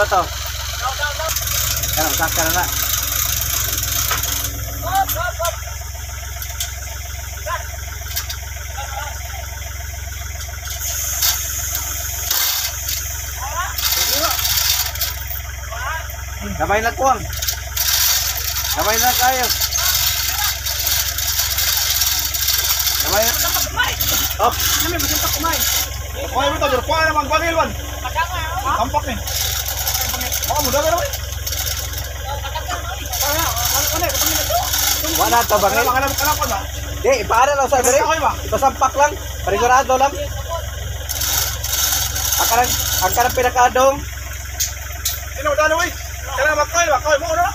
Ano to? Ano, saka na na. Gamay na kuwang. Gamay na kayo. Gamay na. Oh, Kuha mo to, pero kuha naman bangil man. Kampak ni. Baka mo dami naman. Wala to bangil. Kanang kanang kanang ba? Di, ipaara lang sa diri. Ipasampak lang. Parigurado lang. Ang kanang pinakadong. Sino dano oy? Kanang makoy ba? Koy mo na.